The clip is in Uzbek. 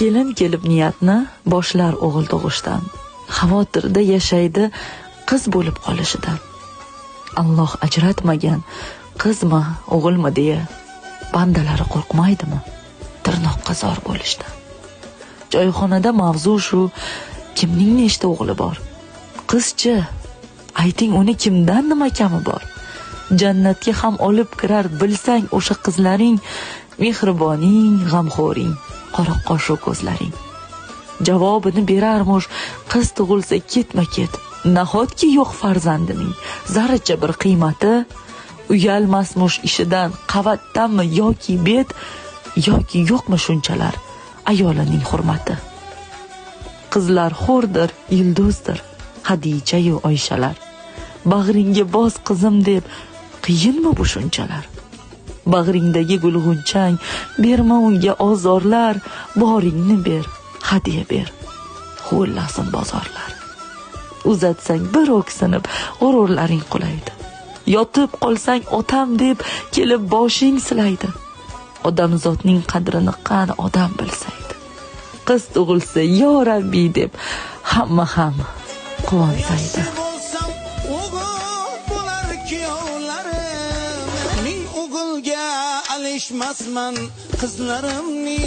Kelin kelib niyatni boshlar o'g'il tug'ishdan. Xavotirda yashaydi qiz bo'lib qolishidan. Alloh ajratmagan qizmi, o'g'ilmi deya bandalari qo'rqmaydimi tirnoqqa zor bo'lishdan. Choyxonada mavzu shu, kimning nechta o'g'li bor? Qizchi, ayting uni kimdan nima kami bor? Jannatga ham olib kirar bilsang o'sha qizlaring, mehriboning, g'amxo'ring, qora qoshu ko'zlaring. Javobini berarmush qiz tug'ilsa ketma-ket. Nahotki yo'q farzandining zarracha bir qiymati? Uyalmasmush ishidan qavatdanmi yoki bet, yoki yo'qmi shunchalar ayolining hurmati? Qizlar xo'rdir, yulduzdir, Xadicha-yu Oyshalar. Bag'ringga bos qizim deb qiyinmi bu shunchalar? Bag'ringdagi gulg'unchang berma unga ozorlar, boringni ber, hadya ber, huvillasin bozorlar. Uzatsang bir o'ksinib g'ururlaring qulaydi. Yotib qolsang otam deb kelib boshing silaydi. Odamzodning qadrini qani odam bilsaydi. Qiz tug'ilsa yo Rabbi deb hamma ham quvonsaydi. Bo'lsam o'g'il bo'lar kuyovlarim. Ming o'g'ilga alishmasman qizlarimni.